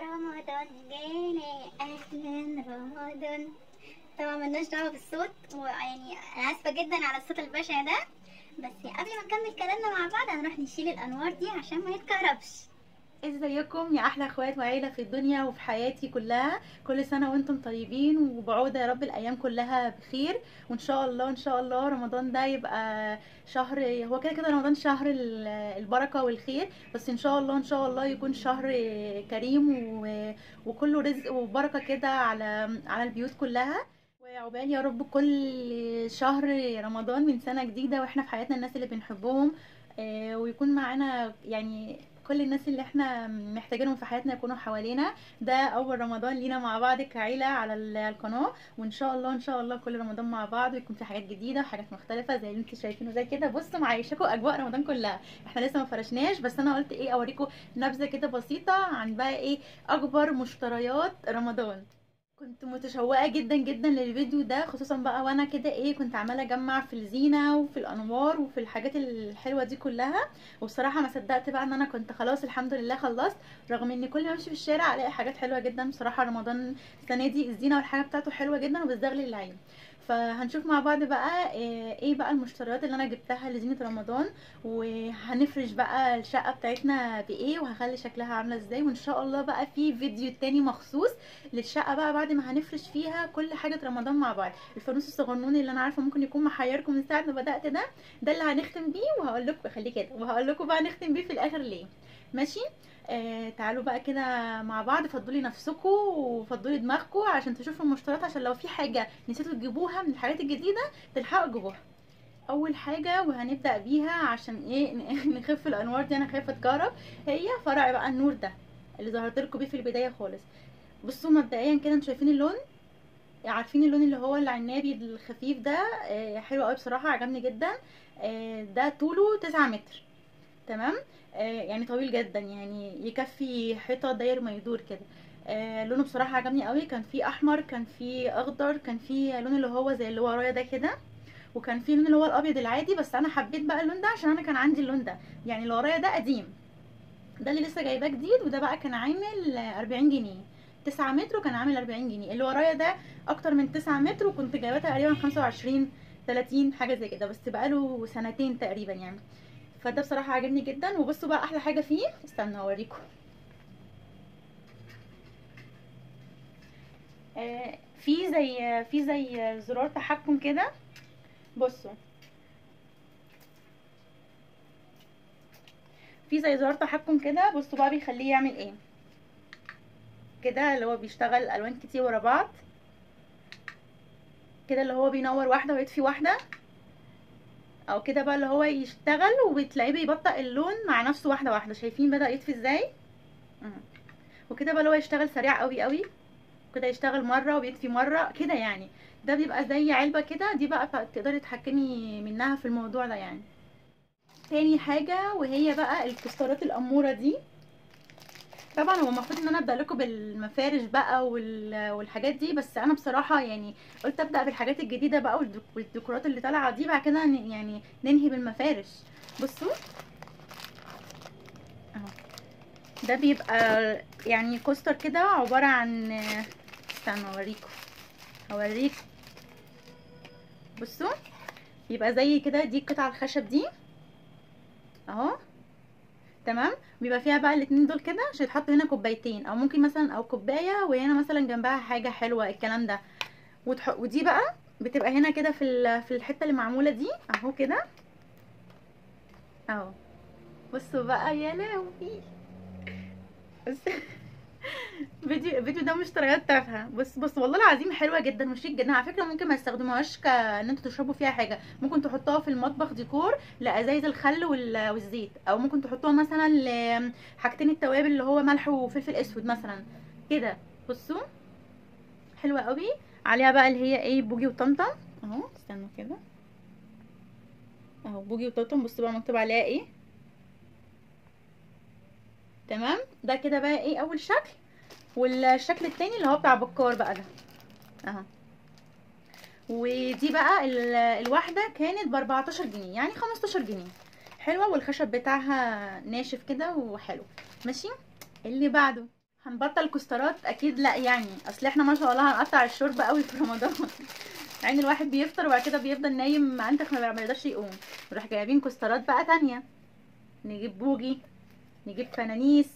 رمضان جانا اهلا رمضان. طبعا ملناش دعوه بالصوت، ويعني انا اسفه جدا على الصوت البشع ده، بس قبل ما نكمل كلامنا مع بعض هنروح نشيل الانوار دي عشان ما نتكهربش. ازيكم يا احلى اخوات وعيلة في الدنيا وفي حياتي كلها، كل سنة وانتم طيبين وبعوده يا رب الايام كلها بخير، وان شاء الله ان شاء الله رمضان ده يبقى شهر، هو كده كده رمضان شهر البركة والخير، بس ان شاء الله ان شاء الله يكون شهر كريم وكله رزق وبركة كده على البيوت كلها، وعقبال يا رب كل شهر رمضان من سنة جديدة واحنا في حياتنا الناس اللي بنحبهم، ويكون معانا يعني كل الناس اللي احنا محتاجينهم في حياتنا يكونوا حوالينا. ده اول رمضان لينا مع بعض كعيله على القناة، وان شاء الله ان شاء الله كل رمضان مع بعض ويكون في حاجات جديدة وحاجات مختلفة زي اللي انتوا شايفينه زي كده. بصوا معيشكم اجواء رمضان كلها، احنا لسه ما فرشناش، بس انا قلت ايه اوريكم نبذه كده بسيطة عن بقى ايه اكبر مشتريات رمضان. كنت متشوقة جدا جدا للفيديو ده، خصوصا بقى وانا كده ايه كنت عماله اجمع في الزينة وفي الانوار وفي الحاجات الحلوة دي كلها، وبصراحة ما صدقت بقى ان انا كنت خلاص الحمد لله خلصت، رغم ان كل ما امشي في الشارع الاقي حاجات حلوة جدا. بصراحة رمضان السنة دي الزينة والحاجة بتاعته حلوة جدا وبتزغلل العين. فهنشوف مع بعض بقى ايه بقى المشتريات اللي انا جبتها لزينه رمضان، وهنفرش بقى الشقة بتاعتنا بايه وهخلي شكلها عامله ازاي، وان شاء الله بقى في فيديو تاني مخصوص للشقه بقى بعد ما هنفرش فيها كل حاجة رمضان مع بعض. الفانوس الصغنون اللي انا عارفه ممكن يكون محيركم من ساعة ما بدات ده اللي هنختم بيه، وهقول لكم خليه كده وهقول لكم بقى نختم بيه في الاخر ليه. ماشي، تعالوا بقى كده مع بعض، فضلي نفسكم وفضلي دماغكم عشان تشوفوا المشتريات، عشان لو في حاجة نسيتوا تجيبوها من الحاجات الجديدة تلحقوا تجيبوها. اول حاجة وهنبدا بيها عشان ايه نخف الانوار دي، انا خايفة اتكهرب، هي فرع بقى النور ده اللي ظهرت لكم بيه في البداية خالص. بصوا مبدئيا كده انتوا شايفين اللون، عارفين اللون اللي هو العنابي الخفيف ده، حلو قوي بصراحة عجبني جدا. ده طوله 9 متر، تمام، يعني طويل جدا، يعني يكفي حيطة داير ما يدور كده. لونه بصراحة عجبني قوي، كان فيه احمر، كان فيه اخضر، كان فيه لون اللي هو زي اللي ورايا ده كده، وكان فيه لون اللي هو الابيض العادي، بس انا حبيت بقى اللون ده عشان انا كان عندي اللون ده، يعني اللي ورايا ده قديم، ده اللي لسه جايباه جديد، وده بقى كان عامل 40 جنيه، 9 متر وكان عامل 40 جنيه. اللي ورايا ده اكتر من 9 متر وكنت جايباه تقريبا 25 30 حاجة زي كده، بس بقاله سنتين تقريبا يعني. فده بصراحة عجبني جدا. وبصوا بقى احلى حاجة فيه، استنوا اوريكم، في زي زرار تحكم كده. بصوا في زي زرار تحكم كده، بصوا بقى بيخليه يعمل ايه كده، اللي هو بيشتغل الوان كتير ورا بعض كده، اللي هو بينور واحدة ويطفي واحدة، او كده بقى اللي هو يشتغل وبتلاقيه بيبطئ اللون مع نفسه واحدة واحدة. شايفين بدأ يطفي ازاي؟ وكده بقى اللي هو يشتغل سريع قوي قوي كده، يشتغل مرة وبيطفي مرة كده يعني. ده بيبقى زي علبة كده، دي بقى تقدري تتحكمي منها في الموضوع ده يعني. تاني حاجة وهي بقى الكسترات الاموره دي. طبعا هو المفروض ان انا ابدا لكم بالمفارش بقى والحاجات دي، بس انا بصراحة يعني قلت ابدا بالحاجات الجديدة بقى والديكورات اللي طالعه دي، بعد كده يعني ننهي بالمفارش. بصوا اهو، ده بيبقى يعني coaster كده عبارة عن، استنوا اوريكم. بصوا بيبقى زي كده، دي القطعة الخشب دي اهو، تمام، بيبقى فيها بقى الاتنين دول كده عشان يتحط هنا كوبايتين، او ممكن مثلا او كوباية وهنا مثلا جنبها حاجة حلوة الكلام ده. ودي بقى بتبقى هنا كده في الحتة اللي معمولة دي اهو كده اهو. بصوا بقى يا لهوي، بس الفيديو ده مشتريات تافهة، بص والله العظيم حلوة جدا وشيك جدا. على فكرة ممكن ما تستخدموهاش كان انتوا تشربوا فيها حاجة، ممكن تحطوها في المطبخ ديكور لازايز الخل والزيت، او ممكن تحطوها مثلا لحاجتين التوابل اللي هو ملح وفلفل اسود مثلا كده. بصوا حلوة قوي، عليها بقى اللي هي ايه بوجي وطمطم اهو، استنوا كده اهو بوجي وطمطم. بصوا بقى مكتوب عليها ايه، تمام. ده كده بقى ايه اول شكل، والشكل التاني اللي هو بتاع بكار بقى ده اهو. ودي بقى الواحدة كانت ب 14 جنيه، يعني 15 جنيه. حلوة، والخشب بتاعها ناشف كده وحلو. ماشي، اللي بعده هنبطل كوسترات اكيد لا، يعني اصل احنا ما شاء الله هنقطع الشوربة قوي في رمضان. يعني الواحد بيفطر وبعد كده بيفضل نايم عندك ما بيقدرش يقوم. نروح جايبين كوسترات بقى تانية، نجيب بوجي، نجيب فنانيس،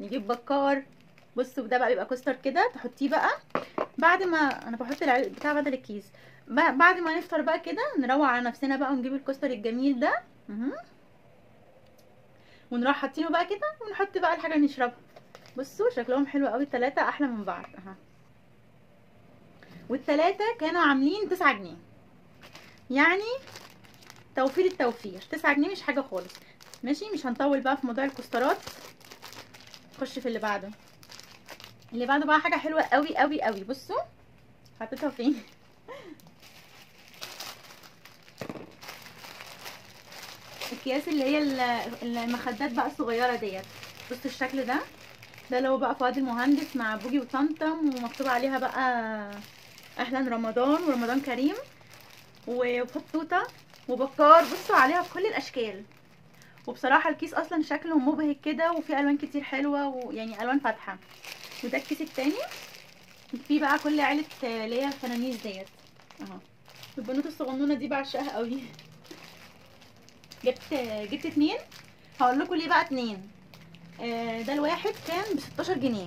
نجيب بكار. بصوا ده بقى بيبقى coaster كده تحطيه بقى بعد ما انا بحط بتاع بدل الكيس، بعد ما نفطر بقى كده نروق على نفسنا بقى ونجيب ال coaster الجميل ده ونروح حاطينه بقى كده، ونحط بقى الحاجة اللي نشربها. بصوا شكلهم حلو قوي الثلاثة، احلى من بعض اهو. والثلاثة كانوا عاملين 9 جنيه، يعني توفير التوفير. 9 جنيه مش حاجة خالص. ماشي، مش هنطول بقى في موضوع الكوسترات، نخش في اللي بعده. اللي بعده بقى حاجة حلوة قوي قوي قوي. بصوا حطيتها فين. اكياس اللي هي المخدات بقى الصغيرة ديت. بصوا الشكل ده، ده اللي هو بقى فؤاد المهندس مع بوجي وطمطم، ومكتوب عليها بقى اهلا رمضان ورمضان كريم، وفطوطه وبكار. بصوا عليها بكل الاشكال. وبصراحة الكيس اصلا شكله مبهج كده، وفيه الوان كتير حلوة، ويعني الوان فاتحة. وده الكيس التاني فيه بقى كل عيله اللي هي الفنانيس ديت اهو. البنوت الصغنونه دي بعشقها قوي. جبت 2، هقول لكم ليه بقى 2. ده الواحد كان ب 16 جنيه.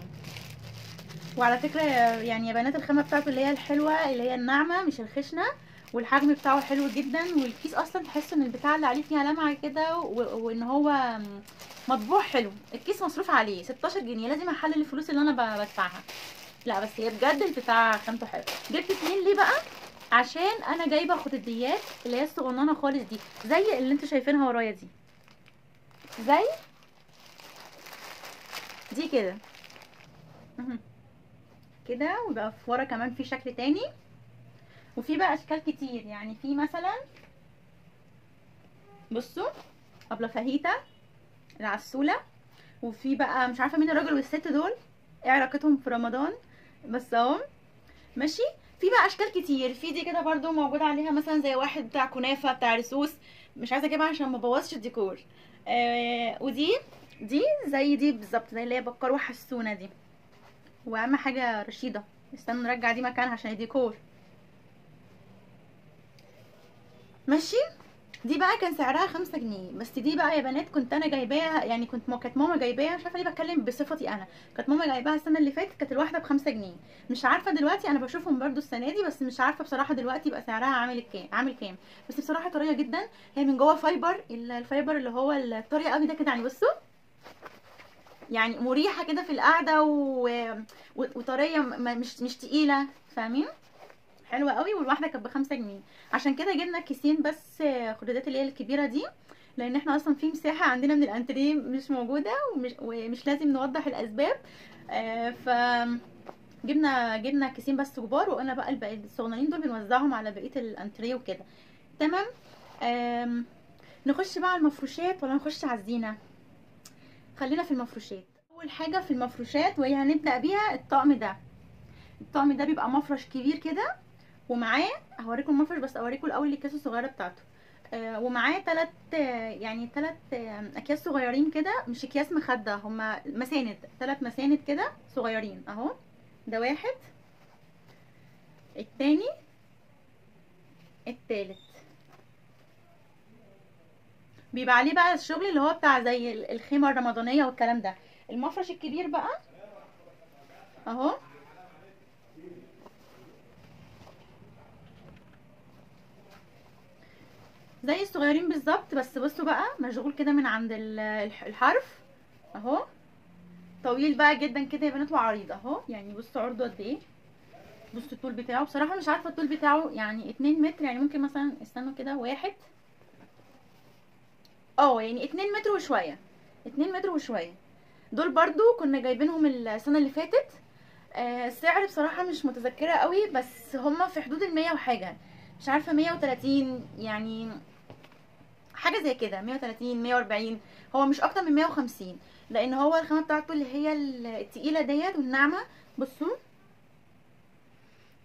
وعلى فكرة يعني يا بنات الخامة بتاعته اللي هي الحلوة اللي هي الناعمة مش الخشنة، والحجم بتاعه حلو جدا، والكيس اصلا تحس ان البتاع اللي عليه فيها لمعة كده، وان هو مطبوع حلو. الكيس مصروف عليه 16 جنيه، لازم احلل الفلوس اللي انا بدفعها. لا بس هي بجد البتاع خامته حلو. جبت 2 ليه بقى؟ عشان انا جايبه خداديات اللي هي الصغننه خالص دي، زي اللي انتوا شايفينها ورايا دي، زي دي كده كده. وبقى في ورا كمان في شكل تاني، وفي بقى اشكال كتير. يعني في مثلا بصوا ابله فاهيتا العسوله، وفي بقى مش عارفه مين الراجل والست دول، ايه علاقتهم في رمضان، بس اهو ماشي. في بقى اشكال كتير. في دي كده برضو موجود عليها مثلا زي واحد بتاع كنافه بتاع رسوس، مش عايزه اجيبها عشان ما بوظش الديكور. ودي دي زي دي بالظبط، زي اللي هي بكار وحسونه دي. واهم حاجة رشيده، استنوا نرجع دي مكانها عشان الديكور. ماشي، دي بقى كان سعرها 5 جنيه بس. دي بقى يا بنات كنت انا جايباها، يعني كانت ماما جايباها، مش عارفه ليه بتكلم بصفتي انا، كانت ماما جايباها السنة اللي فاتت، كانت الواحدة ب5 جنيه. مش عارفه دلوقتي، انا بشوفهم برده السنة دي بس مش عارفه بصراحة دلوقتي بقى سعرها عامل كام. بس بصراحة طرية جدا، هي من جوه fiber، ال fiber اللي هو الطري قوي ده كده، يعني بصوا يعني مريحه كده في القعدة وطريه، مش تقيلة، فاهمين؟ حلوة قوي. والواحده كانت ب5 جنيه، عشان كده جبنا كيسين بس خدادات اللي هي الكبيرة دي، لان احنا اصلا في مساحة عندنا من الانتريه مش موجودة، ومش لازم نوضح الاسباب. ف جبنا كيسين بس كبار، وقلنا بقى الباقي الصغننين دول بنوزعهم على بقية الانتريه وكده. تمام. نخش بقى على المفروشات ولا نخش على الزينة؟ خلينا في المفروشات. اول حاجة في المفروشات وهي هنبدا بيها الطقم ده. الطقم ده بيبقى مفرش كبير كده، ومعاه هوريكم المفرش، بس اوريكم الاول الاكياس الصغيرة بتاعته. ومعاه 3 يعني 3 اكياس صغيرين كده، مش اكياس مخده، هما مساند، 3 مساند كده صغيرين اهو. ده واحد، التاني، التالت. بيبقى عليه بقى الشغل اللي هو بتاع زي الخيمة الرمضانية والكلام ده. المفرش الكبير بقى اهو، زي الصغيرين بالظبط، بس بصوا بقى مشغول كده من عند الحرف اهو، طويل بقى جدا كده يا بنات وعريض اهو. يعني بصوا عرضه قد ايه، بصوا الطول بتاعه. بصراحة مش عارفه الطول بتاعه، يعني 2 متر، يعني ممكن مثلا استنوا كده واحد، يعني 2 متر وشوية، 2 متر وشوية. دول برضو كنا جايبينهم السنة اللي فاتت. السعر بصراحة مش متذكرة قوي، بس هما في حدود 100 وحاجه، مش عارفه 130 يعني، حاجة زي كده، 130 140، هو مش اكتر من 150، لان هو الخامة بتاعته اللي هي التقيله ديت والناعمه. بصوا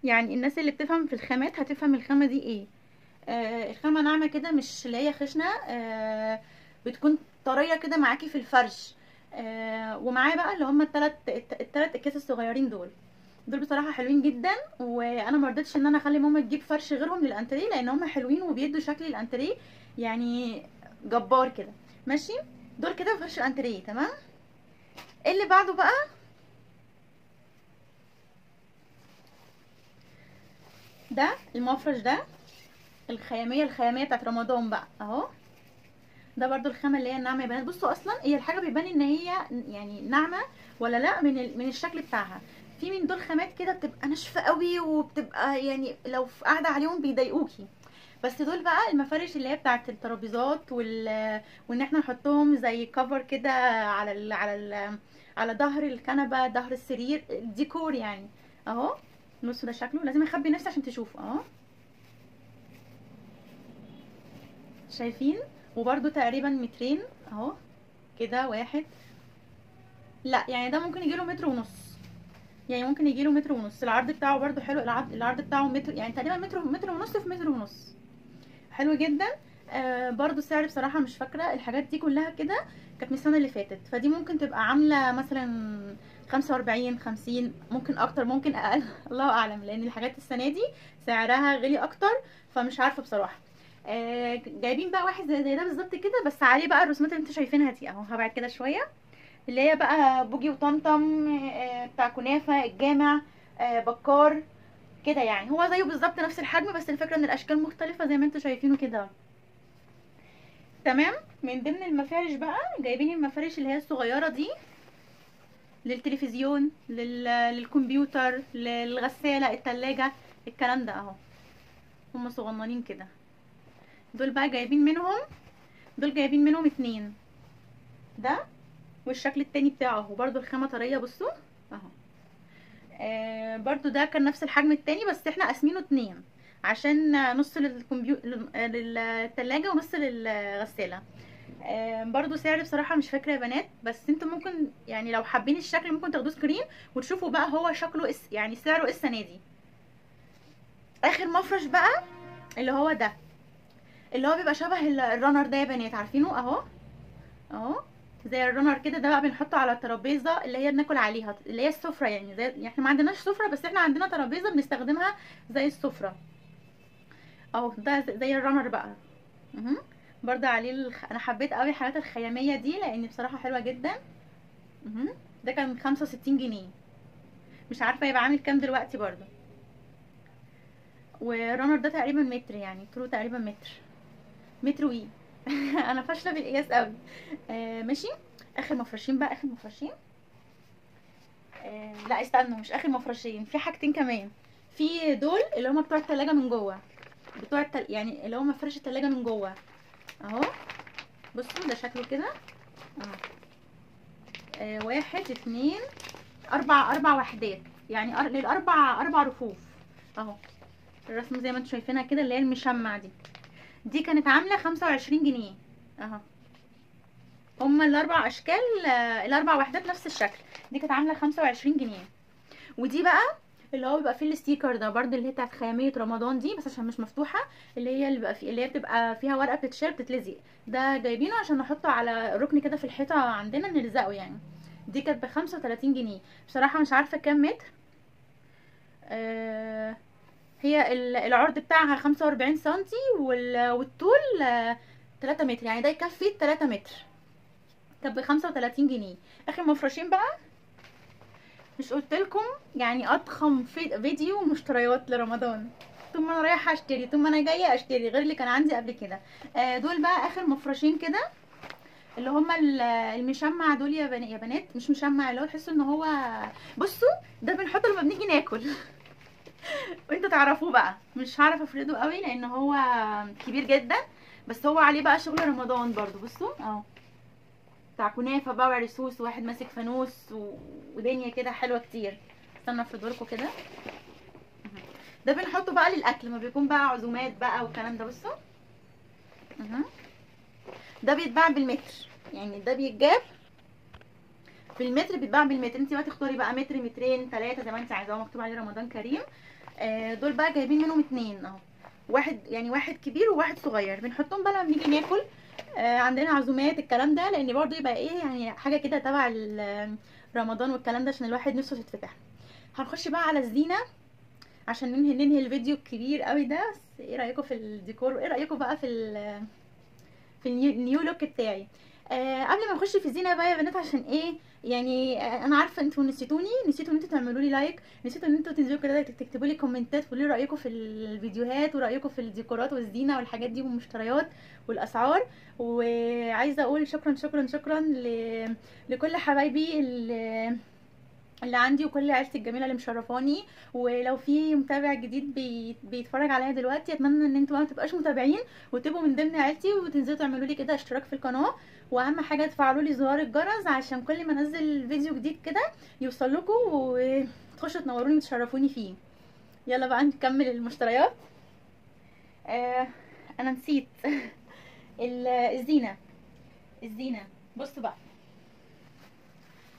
يعني الناس اللي بتفهم في الخامات هتفهم الخامة دي ايه. الخامة ناعمة كده، مش اللي هي خشنه، بتكون طرية كده معاكي في الفرش. ومعاه بقى اللي هم التلات اكياس الصغيرين دول. دول بصراحة حلوين جدا، وانا ما رضيتش ان انا اخلي ماما تجيب فرش غيرهم للانتريه، لان هم حلوين وبيدوا شكل الانتريه يعني جبار كده. ماشي، دول كده فرش الانتريه. تمام. اللي بعده بقى ده المفرش ده الخياميه بتاعت رمضان بقى اهو. ده برضو الخامة اللي هي الناعمة يا بنات. بصوا اصلا هي الحاجة بيبان ان هي يعني ناعمة ولا لا من الشكل بتاعها. في من دول خامات كده بتبقى ناشفة قوي، وبتبقى يعني لو قاعدة عليهم بيضايقوكي. بس دول بقى المفارش اللي هي بتاعت الترابيزات وان احنا نحطهم زي cover كده على ظهر الكنبة، ظهر السرير، ديكور يعني اهو. بصوا ده شكله، لازم اخبي نفسي عشان تشوفوا اهو. شايفين؟ وبرده تقريبا مترين اهو كده، واحد، لا يعني ده ممكن يجيله متر ونص، يعني ممكن يجيله متر ونص. العرض بتاعه برده حلو، العرض بتاعه متر، يعني تقريبا متر، متر ونص في متر ونص. حلو جدا. برده السعر بصراحة مش فاكره، الحاجات دي كلها كده كانت من السنة اللي فاتت، فدي ممكن تبقى عامله مثلا 45 50، ممكن اكتر ممكن اقل الله اعلم، لان الحاجات السنة دي سعرها غلي اكتر، فمش عارفه بصراحة. جايبين بقى واحد زي ده بالظبط كده، بس عليه بقى الرسومات اللي انتوا شايفينها دي اهو. هبعد كده شوية، اللي هي بقى بوجي وطمطم، بتاع كنافه، الجامع، بكار كده، يعني هو زيه بالظبط نفس الحجم، بس الفكرة ان الاشكال مختلفة زي ما انتوا شايفينه كده. تمام. من ضمن المفارش بقى جايبين المفارش اللي هي الصغيرة دي للتلفزيون، للكمبيوتر، للغساله، التلاجة، الكلام ده اهو. هم صغننين كده. دول بقى جايبين منهم، دول جايبين منهم 2، ده والشكل التاني بتاعه اهو، برده الخامة طرية بصوا اهو. برده ده كان نفس الحجم التاني، بس احنا قاسمينه 2 عشان نص للكمبيوتر للتلاجة ونص للغساله. برده سعر بصراحة مش فاكره يا بنات، بس انتوا ممكن يعني لو حابين الشكل ممكن تاخدوه screen وتشوفوا بقى هو شكله يعني سعره ايه السنة دي. اخر مفرش بقى اللي هو ده، اللي هو بيبقى شبه ال runner ده يا بنات، عارفينه اهو اهو، زي ال runner كده. ده بقى بنحطه على الترابيزة اللي هي بناكل عليها، اللي هي السفرة يعني، زي يعني احنا ما عندناش سفره، بس احنا عندنا ترابيزة بنستخدمها زي السفرة اهو. ده زي ال runner بقى برضه عليه انا حبيت قوي حاجات الخياميه دي لان بصراحة حلوة جدا. ده كان 65 جنيه، مش عارفه يبقى عامل كام دلوقتي برضه. وال runner ده تقريبا متر، يعني طوله تقريبا متر، متر وي انا فاشلة في القياس قوي. ماشي. اخر مفرشين بقى، اخر مفرشين، لا استنوا، مش اخر مفرشين، في حاجتين كمان. في دول اللي هما بتوع التلاجة من جوه، بتوع يعني اللي هو مفرش التلاجة من جوه اهو. بصوا ده شكله كده اهو. 1 2 4 وحدات، يعني للاربع 4 رفوف اهو. الرسمة زي ما انتم شايفينها كده اللي هي المشمع دي، دي كانت عامله 25 جنيه اهو. هما الاربع اشكال، الاربع وحدات نفس الشكل، دي كانت عامله 25 جنيه. ودي بقى اللي هو بيبقى فيه ال sticker ده برده، اللي هي بتاعت خياميه رمضان دي، بس عشان مش مفتوحة، اللي هي اللي بيبقى فيه، اللي هي بتبقى فيها ورقة بتتشال بتتلزق، ده جايبينه عشان نحطه على ركن كده في الحيطة عندنا نلزقه يعني. دي كانت ب 35 جنيه. بصراحة مش عارفه كام متر. هي العرض بتاعها 45 سنتي والطول 3 متر، يعني ده يكفي 3 متر. كانت ب 35 جنيه. اخر مفرشين بقى، مش قلت لكم يعني اضخم فيديو مشتريات لرمضان، طول ما انا رايحة اشتري، طول ما انا جاية اشتري، غير اللي كان عندي قبل كده. دول بقى اخر مفرشين كده، اللي هما المشمع دول يا بنات، مش مشمع، اللي هو تحسوا ان هو، بصوا ده بنحطه لما بنيجي ناكل وانتوا تعرفوه بقى، مش هعرف افرده قوي لان هو كبير جدا، بس هو عليه بقى شغل رمضان برضو. بصوا اهو، بتاع كنافه بقى وعرسوس، وواحد ماسك فانوس ودنيا كده حلوة كتير. استنى افرده لكم كده. ده بنحطه بقى للاكل ما بيكون بقى عزومات بقى والكلام ده. بصوا ده بيتباع بالمتر، يعني ده بيتجاب بالمتر، بيتباع بالمتر، انت بقى تختاري بقى متر، مترين، 3 زي ما انت عايزاه. مكتوب عليه رمضان كريم. دول بقى جايبين منهم 2 اهو، واحد يعني واحد كبير وواحد صغير، بنحطهم بقى لما بنيجي ناكل. عندنا عزومات الكلام ده، لان برضو يبقى ايه يعني حاجة كده تبع رمضان والكلام ده، عشان الواحد نفسه تتفتح. هنخش بقى على الزينة عشان ننهي الفيديو الكبير قوي ده. بس ايه رايكم في الديكور، وايه رايكم بقى في ال new look بتاعي؟ قبل ما نخش في الزينة بقى يا بنات، عشان ايه يعني انا عارفه انتوا نسيتوني، نسيتوا ان انتوا تعملوا لي like، نسيتوا ان انتوا تنزلوا كده تكتبوا لي كومنتات وتقولوا لي رايكم في الفيديوهات ورايكم في الديكورات والزينة والحاجات دي والمشتريات والاسعار. وعايزه اقول شكرا شكرا شكرا لكل حبايبي اللي عندي وكل عيلتي الجميلة اللي مشرفاني. ولو في متابع جديد بيتفرج عليا دلوقتي، اتمنى ان انتوا ما تبقاش متابعين وتبقوا من ضمن عيلتي، وتنزلوا تعملوا لي كده اشتراك في القناة، واهم حاجة تفعلوا لي زرار الجرس عشان كل ما انزل فيديو جديد كده يوصل لكم وتخشوا تنوروني وتشرفوني فيه. يلا بقى نكمل المشتريات. انا نسيت الزينة. الزينة بصوا بقى،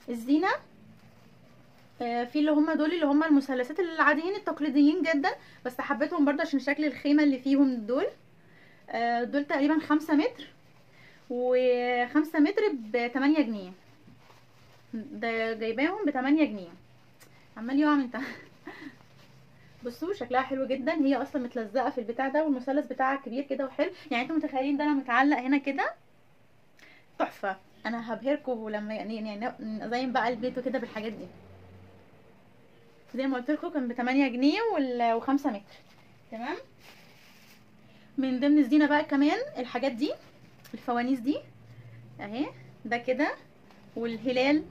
الزينة في اللي هم دول اللي هم المثلثات العاديين التقليديين جدا، بس حبيتهم برضه عشان شكل الخيمة اللي فيهم دول. دول تقريبا 5 متر، و5 متر ب8 جنيه، ده جايباهم ب8 جنيه. عمال يقع من تحت. بصوا شكلها حلو جدا، هي اصلا متلزقه في البتاع ده، والمثلث بتاعها كبير كده وحلو، يعني انتوا متخيلين ده انا متعلق هنا كده تحفة. انا هبهركم لما يعني ازين بقى البيت وكده بالحاجات دي. زي ما قلت لكم كان ب8 جنيه و5 متر. تمام. من ضمن الزينة بقى كمان الحاجات دي، الفوانيس دي اهي، ده كده، والهلال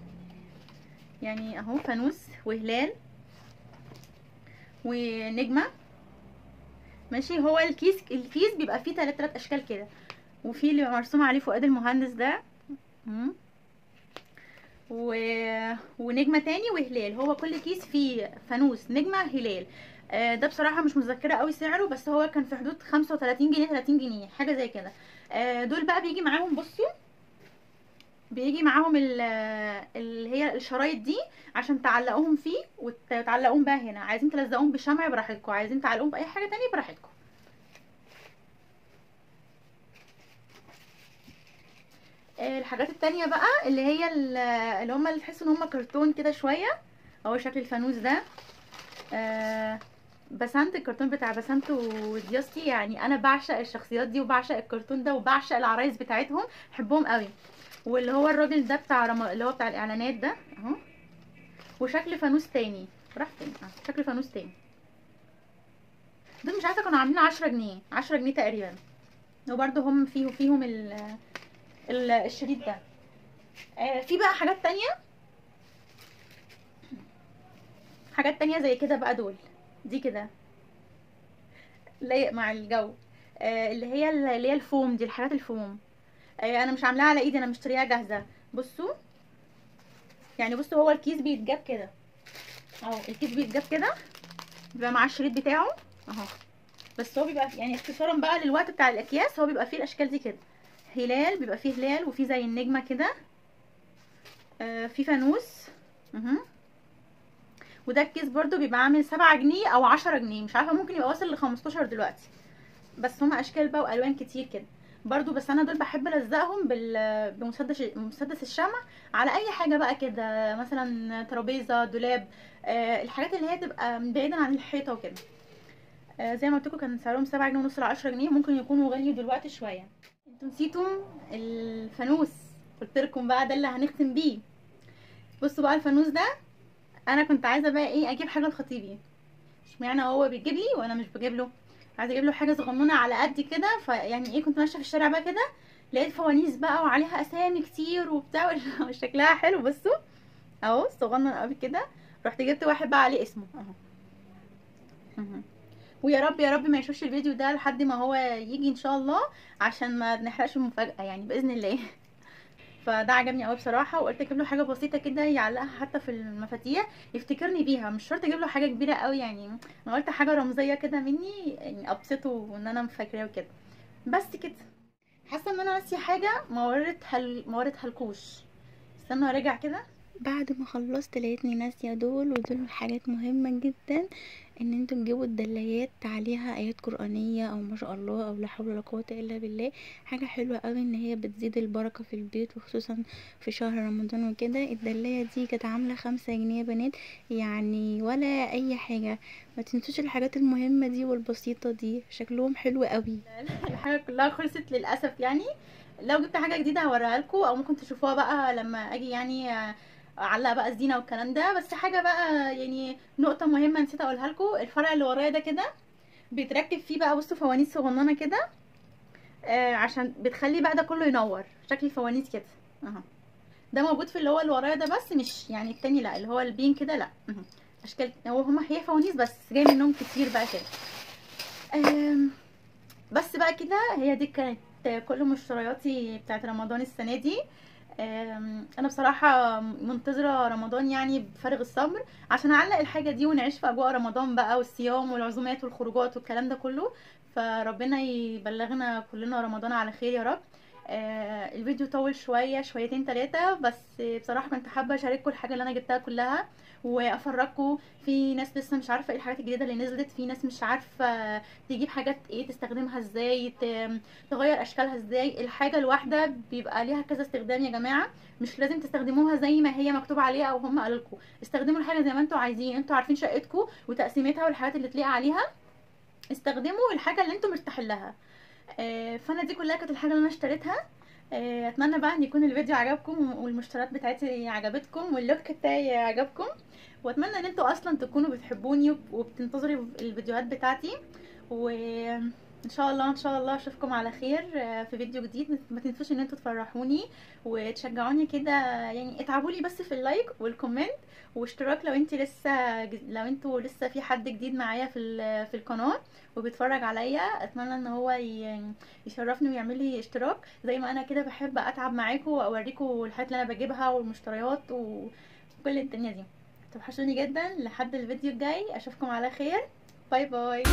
يعني اهو فانوس وهلال ونجمه. ماشي. هو الكيس بيبقى فيه 3 اشكال كده، وفي اللي مرسوم عليه فؤاد المهندس ده ونجمه تاني وهلال. هو كل كيس فيه فانوس، نجمه، هلال. ده بصراحة مش متذكرة قوي سعره، بس هو كان في حدود 35 جنيه 30 جنيه حاجة زي كده. دول بقى بيجي معاهم، بصوا بيجي معاهم اللي هي الشرايط دي عشان تعلقوهم فيه، وتعلقوهم بقى هنا. عايزين تلزقوهم بشمع براحتكم، عايزين تعلقوهم باي حاجة تانية براحتكم. الحاجات التانية بقى اللي هي اللي هما اللي تحسوا ان هما كرتون كده شوية، اهو شكل الفانوس ده. بسنت، الكرتون بتاع بسنت ودياستي، يعني انا بعشق الشخصيات دي وبعشق الكرتون ده وبعشق العرايس بتاعتهم، بحبهم قوي. واللي هو الراجل ده بتاع اللي هو بتاع الاعلانات ده اهو. وشكل فانوس تاني راح فين؟ شكل فانوس تاني. دول مش عارفه كانوا عاملين 10 جنيه، 10 جنيه تقريبا. وبرده هم فيهم الشريط ده. في بقى حاجات تانية، حاجات تانية زي كده بقى. دول دي كده لايق مع الجو، اللي هي الفوم دي، الحاجات الفوم. انا مش عاملاها على ايدي، انا مشتريها جاهزة. بصوا يعني، بصوا هو الكيس بيتجاب كده اهو، الكيس بيتجاب كده، بيبقى مع الشريط بتاعه اهو. بس هو بيبقى يعني اختصارا بقى للوقت بتاع الاكياس، هو بيبقى فيه الاشكال دي كده، هلال، بيبقى فيه هلال وفيه زي النجمة كده، في فانوس. وده الكيس برضو بيبقى عامل 7 جنيه او 10 جنيه، مش عارفه، ممكن يبقى واصل ل 15 دلوقتي. بس هما اشكال بقى والوان كتير كده برضو. بس انا دول بحب الزقهم بمسدس الشمع على اي حاجة بقى كده، مثلا ترابيزة، دولاب، الحاجات اللي هي تبقى بعيدا عن الحيطة وكده. زي ما قلت لكم كان سعرهم 7 جنيه ونص ل 10 جنيه، ممكن يكونوا غاليوا دلوقتي شوية. انتوا نسيتم الفانوس، قلت لكم بقى ده اللي هنختم بيه. بصوا بقى الفانوس ده، انا كنت عايزه بقى ايه، اجيب حاجة لخطيبي، اشمعنى هو بيجيب لي وانا مش بجيب له، عايزه اجيب له حاجة صغنونه على قد كده. فيعني ايه، كنت ماشية في الشارع بقى كده، لقيت فوانيس بقى وعليها اسامي كتير وبتاع وشكلها حلو. بصوا اهو صغنن قوي كده، رحت جبت واحد بقى عليه اسمه اهو. ويا رب يا رب ما يشوفش الفيديو ده لحد ما هو يجي ان شاء الله، عشان ما نحرقش المفاجاة يعني باذن الله. فده عجبني قوي بصراحة، وقلت اجيب له حاجة بسيطة كده يعلقها حتى في المفاتيح يفتكرني بيها، مش شرط اجيب له حاجة كبيرة قوي يعني، انا قلت حاجة رمزية كده مني يعني ابسطه وان انا فاكراه وكده. بس كده. حاسه ان انا ناسيه حاجة ما وريتها لكوش، استنوا ارجع كده. بعد ما خلصت لقيتني ناسيه دول، ودول حاجات مهمة جدا ان انتوا تجيبوا الدلايات عليها ايات قرانية او ما شاء الله او لا حول ولا قوة الا بالله. حاجة حلوة قوي ان هي بتزيد البركة في البيت، وخصوصا في شهر رمضان وكده. الدلايه دي كانت عامله 5 جنيه يا بنات، يعني ولا اي حاجة. ما تنسوش الحاجات المهمة دي والبسيطه دي، شكلهم حلو قوي. الحاجة كلها خلصت للاسف يعني. لو جبت حاجة جديدة هوريها لكم، او ممكن تشوفوها بقى لما اجي يعني اعلق بقى الزينة والكلام ده. بس حاجة بقى يعني نقطة مهمة نسيت اقولها لكم، الفرع اللي ورايا ده كده بيتركب فيه بقى بصوا فوانيس صغننه كده، عشان بتخلي بقى ده كله ينور شكل الفوانيس كده اهو. ده موجود في اللي هو اللي ورايا ده بس، مش يعني التاني لا، اللي هو البين كده لا، اشكال هو هما هي فوانيس بس جاي منهم كتير بقى كده. بس بقى كده هي دي كانت كل مشترياتي بتاعت رمضان السنة دي. انا بصراحة منتظره رمضان يعني بفارغ الصبر عشان اعلق الحاجة دي ونعيش في اجواء رمضان بقى، والصيام والعزومات والخروجات والكلام ده كله. فربنا يبلغنا كلنا رمضان على خير يا رب. الفيديو طول شوية، شويتين ثلاثة، بس بصراحة كنت حابة اشارككم الحاجة اللي انا جبتها كلها وافرجكم. في ناس لسه مش عارفه ايه الحاجات الجديدة اللي نزلت، في ناس مش عارفه تجيب حاجات ايه، تستخدمها ازاي، تغير اشكالها ازاي. الحاجة الواحدة بيبقى ليها كذا استخدام يا جماعة، مش لازم تستخدموها زي ما هي مكتوب عليها او هم قالوا لكم. استخدموا الحاجة زي ما انتوا عايزين، انتوا عارفين شقتكم وتقسيمتها والحاجات اللي تليق عليها، استخدموا الحاجة اللي انتوا مرتاحين لها. فانا دي كلها كانت الحاجة اللي انا اشتريتها. اتمنى بقى ان يكون الفيديو عجبكم والمشتريات بتاعتي عجبتكم وال look بتاعي عجبكم، واتمنى ان انتوا اصلا تكونوا بتحبوني وبتنتظروا الفيديوهات بتاعتي. وان شاء الله ان شاء الله اشوفكم على خير في فيديو جديد. ما تنسوش ان انتوا تفرحوني وتشجعوني كده، يعني اتعبوا لي بس في ال like وال comment واشتراك لو انت لسه، لو انتوا لسه في حد جديد معايا في القناة وبيتفرج عليا، اتمنى ان هو يشرفني ويعمل لي اشتراك. زي ما انا كده بحب اتعب معاكم واوريكم الحاجات اللي انا بجيبها والمشتريات وكل الدنيا دي. توحشوني جدا، لحد الفيديو الجاي اشوفكم على خير. bye bye.